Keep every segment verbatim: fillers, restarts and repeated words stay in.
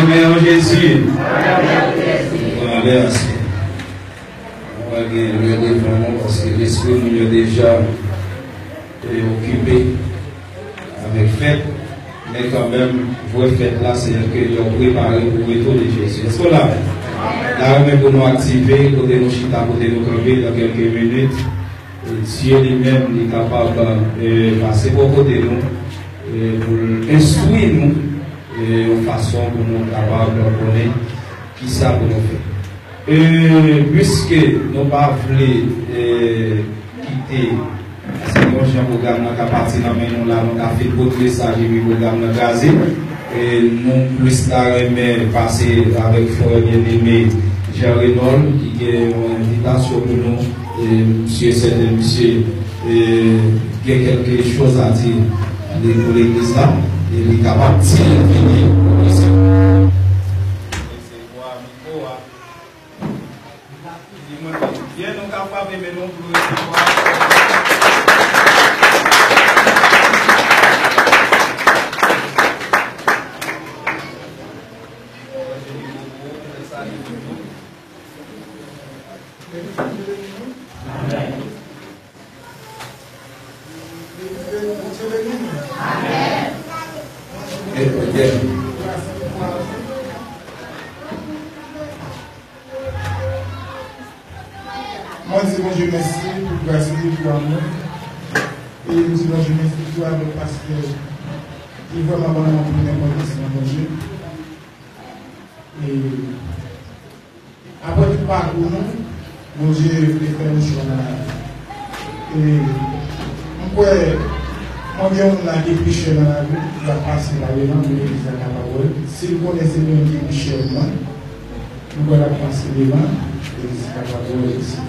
Men an Jezi. Pran lè a, Senyè. Nou pral gen lè devan nou, paske lespri moun yo deja, e, okipe avèk fèt. Men kanmenm, vrè fèt la, se ke yo prepare pou retou de Jezi. Èske w la? N a renmen pou nou aktive, kote nou chita, kote nou kanpe, nan kèlke minit, e, Dye li menm, li kapab, e, pase bò kote nou, e, pou l enstwi nou, e, yon fason pou nou kapab konnen kisa pou nou fè. E, piske nou pa vle, e, kite, se yon jan pwogram nan ka pati nan men nou la, nou ka fin pote mesaj epi pwogram nan kraze. E, nou plis ta renmen pase avèk frè byeneme Jean Renold, ki gen yon envitasyon pou nou. E, misye, sèten misye, e, gen kèlke choz a di pou legliz la. E li kapab di l vini pou misye. Resevwa mikwo a. Di mwen byen, nou ka frape men nou pou resevwa. Amen. Mwen di Bondye mèsi pou gras li, pou amou. E m di Bondye mèsi tou avèk pastè ki vrèman ban nou anpil enpòtans nan Bondye. E apre tout pakou nou, Bondye vle fè nou chwa nan lavi. E m kwè, mwen gen yon moun la ki pi chè nan lavi, ki va pase la devan pou legliz la kapab wè l. Si l konnen se li menm ki pi chè pou mwen, nou pral avanse devan, e si kapab wè isi.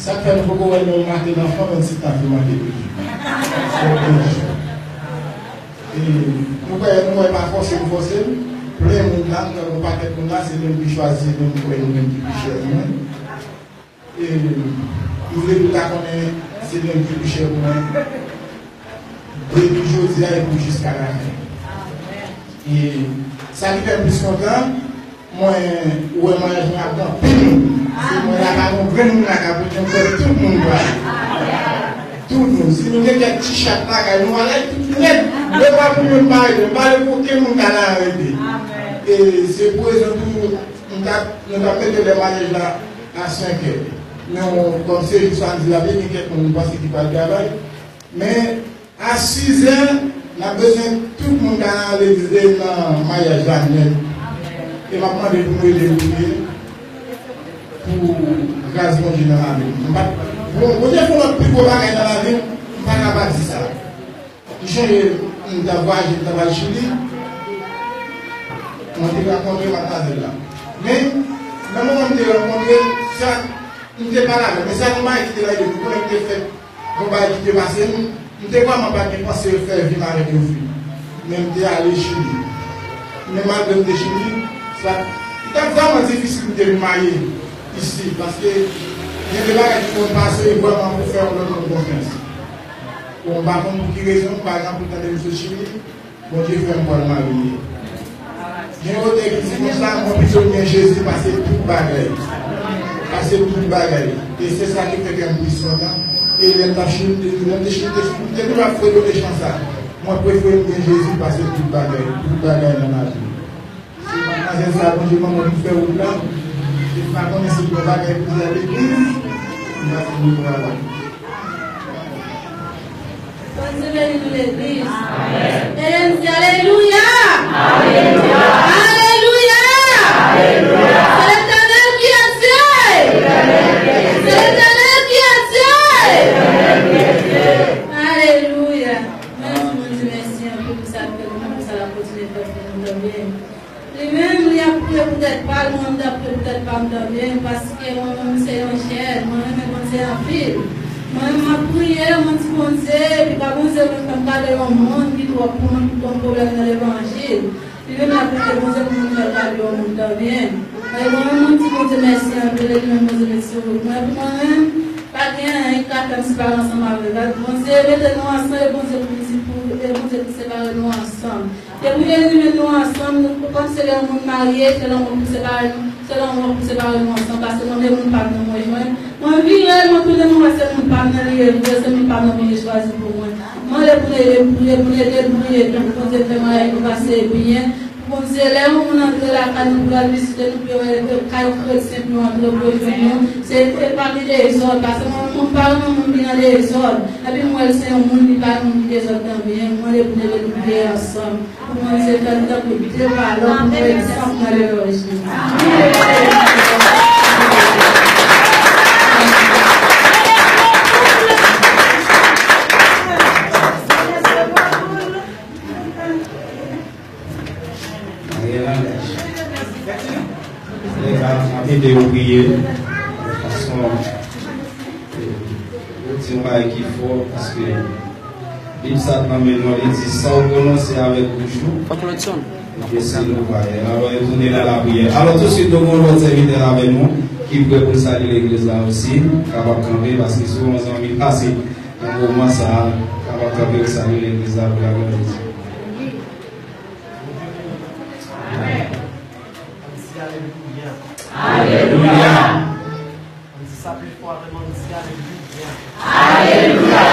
Sa k fè nou poko wè nou make nan fanm, menm si ta fè make toujou. E nou kwè, nou kwè pa fòse nou fòse l. Plen moun la, nou kwè yon pakèt moun la, se menm ki chwazi, se menm ki kwè nou menm ki pi chè pou mwen. E, m vle nou ta konnen se nèg ki pi chè pou mwen. Depi jodi a epi jiska lafen. E sa ki fè m plis kontan, mwen wè maryaj mwen ap gen anpil moun. Se mwen la pa gen yon grenn moun la k ap rete, m kwè tout moun pral. Tout moun. Si nou gen kèk ti chat lakay nou, ale tout nèt. Yo pa pou moun pa rete. M pa vle pou okenn moun ka la rete. E se pou rezon tou, m t ap, nou t ap mete lè maryaj la a senkè. Men w, kòm se jou samdi la, vle gen kèk moun m panse ki pral travay. Men a sizè, n ap bezwen tout moun ka nan legliz e nan maryaj la nèt. E m ap mande pou nou ede m priye pou gras Bondye nan lavi m. M pa, bon, Bondye fè yon lòt pi gwo bagay nan lavi m, m pa ka pa di sa. M chonje, m t ap vwayaje, m t ap al Chili. Mwen te rankontre madmwazèl la. Men, nan moman m te rankontre l, sa, m te pale avè l. Men sa yon bagay ki te rive m, ou konnen m te fèt, yon bagay ki te pase m, m te vrèman pa t gen panse fè vi m avèk yon fi. Men m te ale Chili. Men malgre m te Chili, sa, li t ap vrèman difisil pou m te vin marye isi, paske gen de bagay ki konn pase vrèman pou fè yon lòt moun konfyans. Bon, m pa konn pou ki rezon, pa egzanp, ou tande m sot Chili, Bondye fè m pral marye. Gen yon otè ki di konsa, mwen pito gen Jezi pase tout bagay. Pase tout bagay. E se sa ki fè kè m plis kontan. E lè m t ap chante, lè m te chante, m te toujou ap fredone chan sa. Mwen prefere m gen Jezi pase tout bagay. Tout bagay nan lavi. Se madmwazèl sa, Bondye ban mwen pou fè wout la. E m pa konnen si m gen bagay pou di a legliz. M pa di nou travay. Bondye beni nou legliz. Ede m di alelouya. Alelouya. Alelouya. Alelouya. C'est l'Éternel qui est Dieu. C'est l'Éternel qui est Dieu. Alelouya. Mwen di Bondye mèsi anpil pou sa l fè pou nou, pou sa l ap kontinye fè pou nou tanpri. Li menm, li ap priye pou tèt pa l, mwen menm, m t ap priye pou tèt pa m tanpri, paske mwen menm, m se yon jèn, mwen renmen Bondye anpil. Mwen menm, m ap priye, mwen di Bondye, epi pa Bondye, mwen fè m gade yon moun ki twòp pou mwen, pou konn pwoblèm nan levanjil. Li menm, l ap priye Bondye pou mwen fè l gade yon moun tanpri. E mwen menm, mwen di Bondye mèsi anpil, e li menm, Bondye mèsi pou mwen, pou mwen menm. Pa gen anyen ki ka fè m separe ansanm avè l. Bondye mete nou ansanm e Bondye pou, pou, e Bondye pou separe nou ansanm. Depi l limite nou ansanm, nou, kòm se lè yon moun marye, se lanmò pou separe nou, se lanmò pou separe nou ansanm, paske mwen menm moun pa m nan mwen jwenn. Mwen vire, mwen tounen, mwen wè se moun pa m nan li ye vre, se moun pa m nan Bondye chwazi pou mwen. Mwen mande pou nou ede m priye, pou nou ede m priye tou, pou Bondye fè maryaj nou pase byen. Bondye, lè yon moun antre lakay nou pou l al vizite nou, pou yo wè kay kretyen, pou yo antre, pou yo jwenn nou. Se pa gen dezòd, paske mwen, mwen pa renmen moun ki nan dezòd. Epi m wè l se yon moun, li pa yon moun ki dezòd nan byen. Mwen mande pou nou ede nou priye ansanm. Pou Bondye fè nou tankou de balon, pou nou egzanp nan levanjil. Anyen langaj. Lè sa, m ap ede yo priye. Fason, eh, yo di yon bagay ki fò, paske Bib sa k nan men nou an, li di, sa w pwononse avèk bouch ou, ebyen, se nou va ye. Alò, yo tounen nan lapriyè. Alò, tousuit, nou gen yon lòt sèvitè avè nou, ki prè pou l salye legliz la osi, kapab kanpe, paske se yon zanmi pase nan moman sa a, kapab kanpe pou l salye legliz la pou laglwa de Dye. Amen. Ann di alelouya. Alelouya. Ann di sa pi fò avè m, ann di alelouya. Alelouya.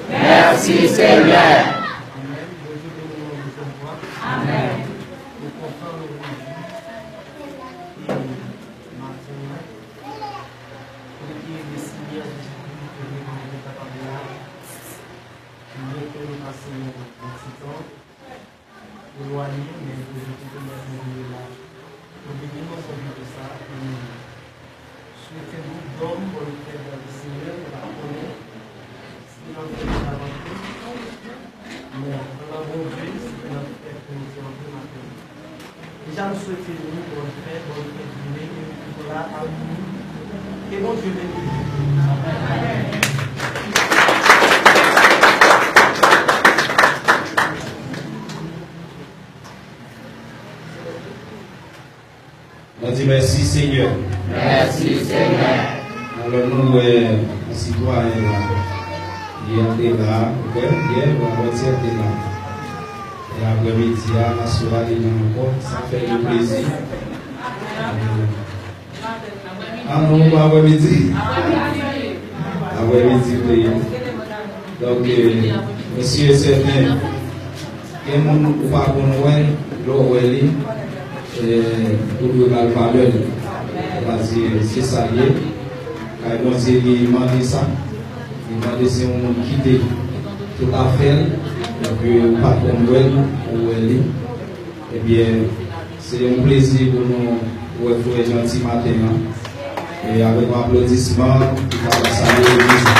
Mèsi, Senyè. Mèsi, Senyè. Amèn. Bondye beni nou yon dezyèm fwa. Amèn. Nou kontan, nou rejwi. E maten an, nou te ede Senyè Jezikri pou nou kapab la. Byenke nou pase yon, yon ti tan elwanye, men Bondye te pèmèt nou rive la. Nou beni non Bondye pou sa, e swete nou dòm bòn fèt dan Lesenyè, nou pa konnen si n ap fè l avan tou. Men, nan Bondye, si n ap fè pou nou antre maten. Deja, m swete nou bòn fèt, bòn fèt vini, e nou la a nou. Ke Bondye beni nou. Nou di mèsi, Senyè. Mèsi, Senyè. Alò, nou wè yon sitwayen la. Yè te la, oke? Yè, vandredi te la. E aprèmidi a, aswè a, li la ankò. Sa fè nou plezi. A non, aprèmidi? Aprèmidi, wi. Donk, eh, mesye, sèten, gen moun ou pa konn wè, lè w wè li, eh, ou dwe ba l valè l. Paske se sa l ye. Kay Bondye, li mande sa. Li mande se yon moun kite tout afè l, epi ou pa t konn wè l, ou wè li. Ebyen, se yon plezi pou nou wè frè Jeanty maten an. E avèk yon aplodisman, nou kapab salye legliz la.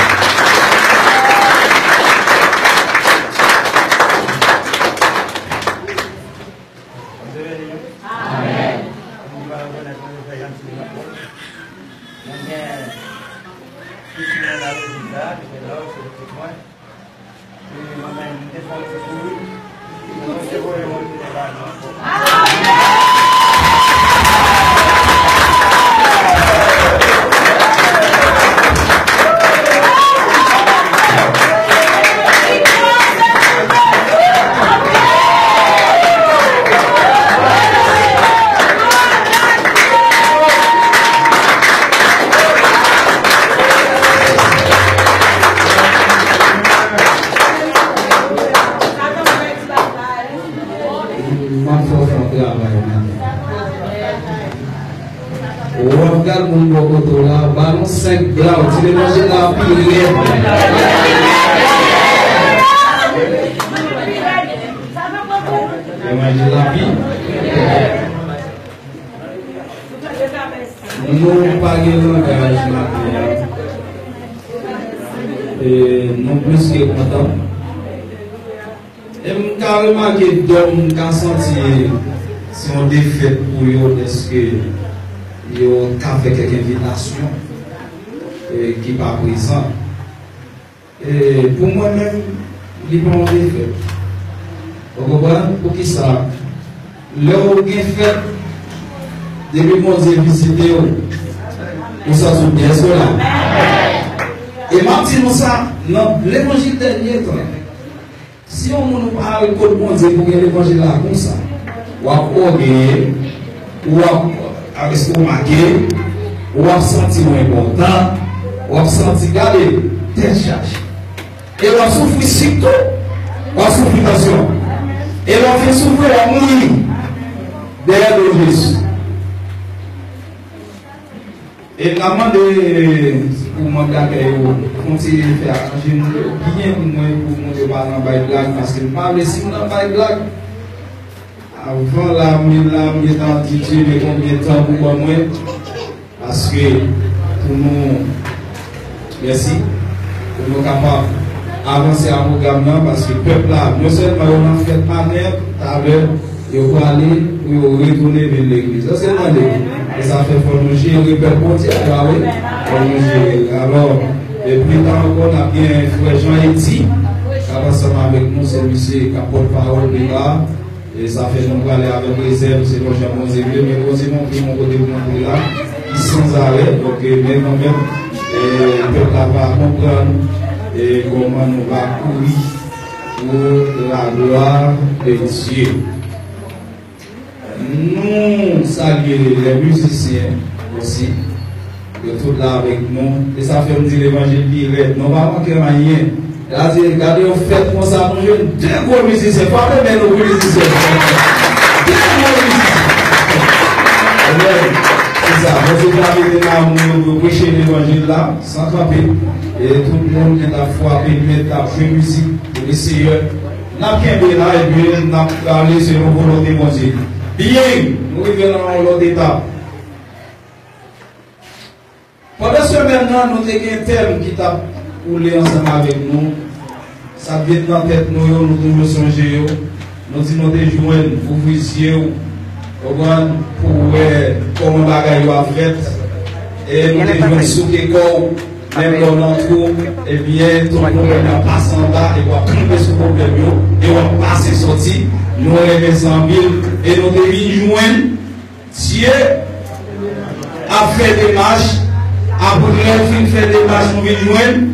Bondye beni nou. Amèn. Mwen pa rekonèt mwen, frè Jeanty, mwen gen piti mwen nan legliz la, ki te la, se pitit mwen. M ap fè w fè yon travay maten. W ap gad moun bò kote w la, ba nou senk bra, w di levanjil la pi rèd. Levanjil la pi rèd. Nou pa gen langaj maten an. E nou plis ke kontan. E m ka remake dòm, m ka santi se yon defèt pou yo dèske yo ka fè kèk envitasyon, e, ki pa prezan. E pou mwen menm, li pa yon defèt. Ou konprann? Poukisa? Lè w gen fèt, depi Bondye vizite w, Ou santi w byen, èske w la? E m ap di nou sa, nan levanjil dènye tan, si yon moun ou pa al kot Bondye pou gen levanjil la konsa, w ap ògeye, w ap estomake, w ap santi w enpòtan, w ap santi, gade, tèt chaje. E w ap soufri sik tou, w ap soufri tansyon. E lè w fin soufri, w ap mouri dèyè do Jezi. E n ap mande pou manm dakèy yo kontinye fè aranje moun yo byen pou mwen, pou moun yo pa nan bay blag, paske m pa vle si m nan bay blag, avan la, mil la, m gentan di Dye men konbyen tan pou ban mwen, paske pou nou, mèsi, pou nou kapab avanse a pwogram nan, paske pèp la, non sèlman yo nan fèt maten, talè, yo prale pou yo retounen vin legliz. Èske n tande? E sa fè fò nou jere pèp Bondye a, pa vre? Fò nou jere. Alò, e pli ta ankò, n ap gen frè Jean Eddy, k ap ansanm avèk nou, se misye k ap pòt pawòl pita. E sa fè nou prale avèk rezèv, selon jan Bondye vle, men Bondye montre yon kote pou nou la, ki sanzarè, donk, e, men kanmenm, e, pèp la va konprann, e, kòman nou va kouri pour la gloire de Dieu. Nou salye lè mizisyen osi, yo tout la avèk nou. E sa fè m di levanjil pi rèd. Nou pa manke anyen. Gade, gade yon fèt konsa, nou jwenn de gwo mizisyen. Frape men nou pou mizisyen. De gwo mizisyen. Amen. Se sa. Bondye ta mete nan moun yo pou yo preche levanjil la, san kanpe. E tout moun ki t ap frape men, t ap jwe mizik pou le Seyè. N ap kenbe la, epi n ap prale selon volonte Bondye. Byen, nou rive nan yon lòt etap. Pandan semèn nan, nou te gen tèm ki t ap woule ansanm avèk nou. Sa k vin nan tèt nou yo, nou toujou sonje yo. Nou di nou te jwenn, ouvri zye w, konprann, pou w wè kòman bagay yo ap fèt. E nou te jwenn souke kò w, menm lè w nan twou, ebyen, tonton w nan pase anba, e w ap tonbe sou pwoblèm yo, e w ap pase sòti. Nou renmen sa anpil, e nou te vin jwenn Dye ap fè demach, apre l fin fè demach, nou vin jwenn.